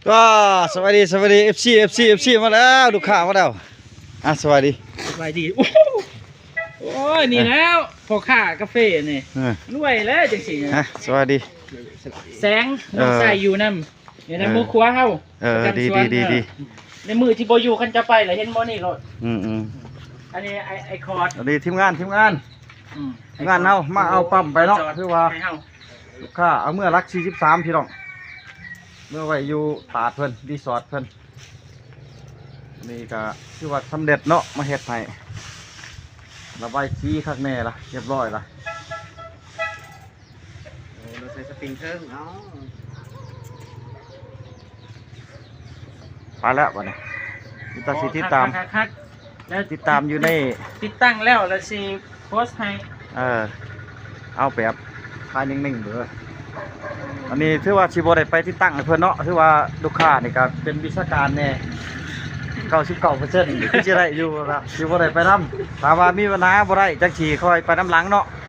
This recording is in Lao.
ກໍສະບາຍດີ ສະບາຍດີ ເອັຟຊີ ເອັຟຊີ ເອັຟຊີ ມາແລ້ວ ລູກຄ້າມາແລ້ວ. ອ່ະ ສະບາຍດີ ສະບາຍດີ. ໂອ້ໂຫ ໂອ້ຍ ນີ້ແລ້ວ ພໍ່ຄ້າກາເຟນີ້ ເອີ ລວຍແລ້ວຈັ່ງຊີ້ນະ. ອ່ະ ສະບາຍດີ ແສງ ເອີ ນ້ອງຊາຍຢູ່ນຳ ຢູ່ນຳ ເອີ ໝູ່ຄົວເຮົາ ເອີ ປະຈຳສວນ. ດີໆໆໆ ໃນມື້ທີ່ບໍ່ຢູ່ ຄັນຈະໄປລະເຫັນບໍ່ນີ້ໂລດ. ອືມໆ ອັນນີ້ໄອ້ ໄອ້ຄອດ ອັນນີ້ທີມງານ ທີມງານ ອືມ ທີມງານເຮົາມາເອົາປ້ຳໄປເນາະ. ຄືວ່າ ໃຫ້ເຮົາ ລູກຄ້າເອົາເມືອຫຼັກສີ່ສິບສາມ ພີ່ນ້ອງ ເມືອໄວ້ຢູ່ຕາດເພິ່ນ ຣີສອດເພິ່ນ. ນີ້ກະຖືວ່າສຳເລັດເນາະ ມາເຮັດໃຫ້ ລະບາຍສີຄັກແນ່ລະ ຮຽບຮ້ອຍລະ. ໂອ້ ເຮົາໃສ່ສະປຣິງເທິງເນາະ. ໄປແລ້ວບັດນີ້ ມີແຕ່ຊິຕິດຕາມ ຄັກໆໆໆ ແລ້ວຕິດຕາມຢູ່ໃນ ຕິດຕັ້ງແລ້ວ ແລ້ວຊິໂພສໃຫ້. ເອີ ເອົາແບບຄາຍເໜັງໆເດີ. ອັນນີ້ຖືວ່າຊິບໍ່ໄດ້ໄປຕິດຕັ້ງໃຫ້ເພິ່ນເນາະ ຖືວ່າລູກຄ້ານີ້ກະເປັນວິຊາການແນ່ ເກົ້າສິບເກົ້າເປີເຊັນ ຄືຊິໄດ້ຢູ່ລະ ຊິບໍ່ໄດ້ໄປນຳ. ຖ້າວ່າມີບັນຫາບໍ່ໄດ້ ຈັ່ງຊິຄ່ອຍໄປນຳຫຼັງເນາະ.